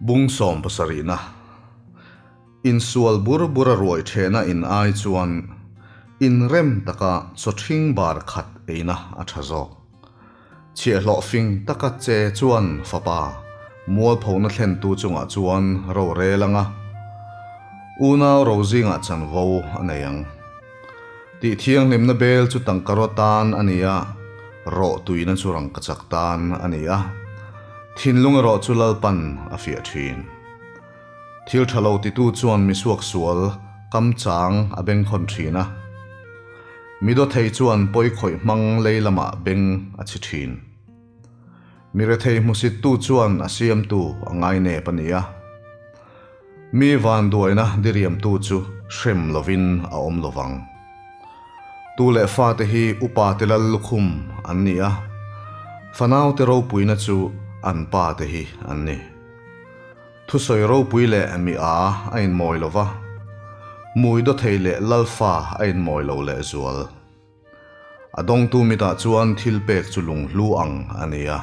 Bung sawmpasarihna Insual bur bura ruai thehna in ai chuan inrem taka chaw ṭhing bar khat eina a ṭha zawk. Chhiahhlawh fing taka che chuan fapa mualphona thlentu chungah chuan ro rel ang a, unau ro zingah chanvo a nei ang. Tih thianghlimna bel chu tangkaraw tan a ni a, rawh tuina chu rangkachak tan a ni a, thinlung erawh chu Lalpan a fiah thin. Thil tha lo titu chuan mi suaksual kam chang a bengkhawn thin a, mi dawthei chuan pawi khawih hmang lei lamah beng a chhi thin. Mi rethei hmusittu chuan a siamtu a ngainep a ni a, mi vanduaina diriamtu chu hrem lovin a awm lovang. Tu leh fate hi upa te lal lukhum an ni a, fanaute ropuina chu an pa te hi an ni. Thusawi ropui leh mi a a inmawi lo va, mui dawthei leh lalfa a inmawi lo lehzual. A dawngtu mitah chuan thil pek chu lunghlu ang a ni a,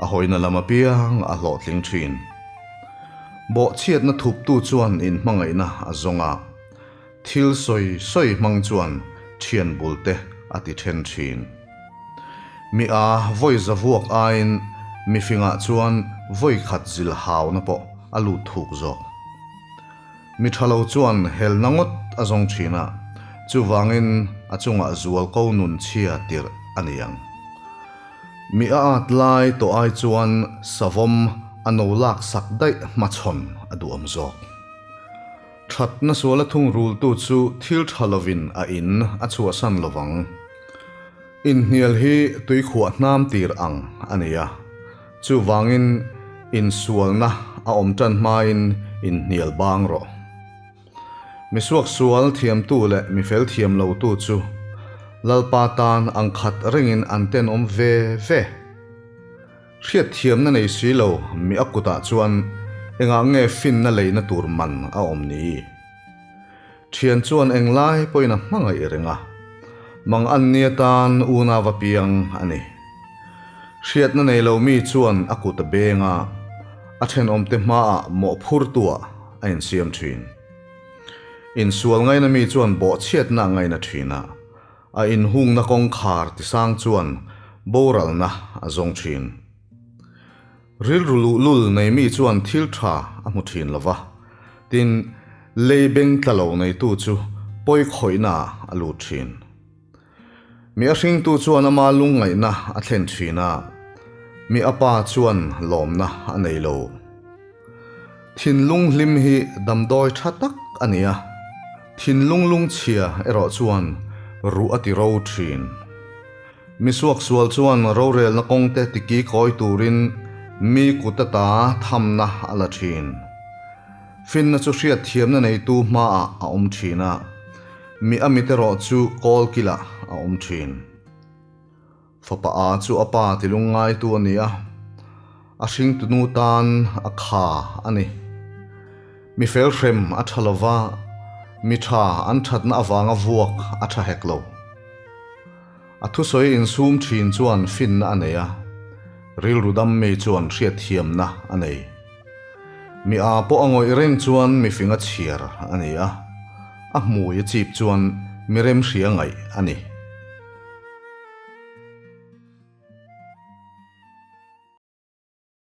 a hawina lam apiang a hlawhtling thin. Bawhchhiatna thuptu chuan inhmangaihna a zawng a, thil sawi sawi hmang chuan thian bulte a ti then thin. Mi a vawi za vuak aiin mi fingah chuan vawi khat zil hauna pawh a lut thuk zawk. Mi tha lo chuan helna ngawt a zawng thin a, chuvangin a chungah zual ko nun chhia tirh a ni ang. Mi a at lai tawh ai chuan savawm a no lak sak daih hmachhawn a duhawm zawk. Thatna suala thungrultu chu thil tha lovin a in a chhuahsan lovang. Inhnial hi tuikhuah hnam tir ang a ni a, chuvangin insualna a awm tan hmain inhnial bang rawh. Mi suaksual thiamtu leh mi fel thiam lotu chu Lalpa tan ang khat rengin an tenawm ve ve. Hriatthiamna nei si lo mi a kutah chuan engah nge finna leina tur man a awm ni? Thian chuan englai pawhin a hmangaih reng a, mang an ni atan unau a piang a ni. Hriatna nei lo mi chuan a kut a beng a, a thenawmte hmaah mawhphurtuah a insiam thin. Insual ngaina mi chuan bawhchhiatna a ngaina thin a, A inhungna kawngkhar tisang chuan boralna a zawng thin. Rilru luhlul nei mi chuan thil tha a hmu thin lo va, tin, lei beng tla lo neitu chu pawi khawihna a lut thin. Mi a hringtu chuan ama lungngaihna a thlen thin a, mi a pa chuan lawmna a nei lo. Thinlung hlim hi damdawi tha tak a ni a, thinlung lungchhia erawh chuan ruh a ti ro thin. Mi suaksual chuan rorelna kawngte tiki kawi turin mi kut ata thamna a la thin. Finna chu hriatthiamna neitu hmaah a awm thin a, mi a mit erawh chu kawlkilah a awm thin. Fapa a chu a pa ti lungngaitu a ni a, a hringtunu tan a kha a ni. Mi fel hrem a tha lo va, mi tha an thatna avanga vuak a tha hek lo. A thusawi insum thin chuan finna a nei a, rilru dam mi chuan hriatthiamna a nei. Mi a pawh a ngawih reng chuan mi fing a chhiar a ni a, a hmui a chip chuan mi remhria ngaih a ni.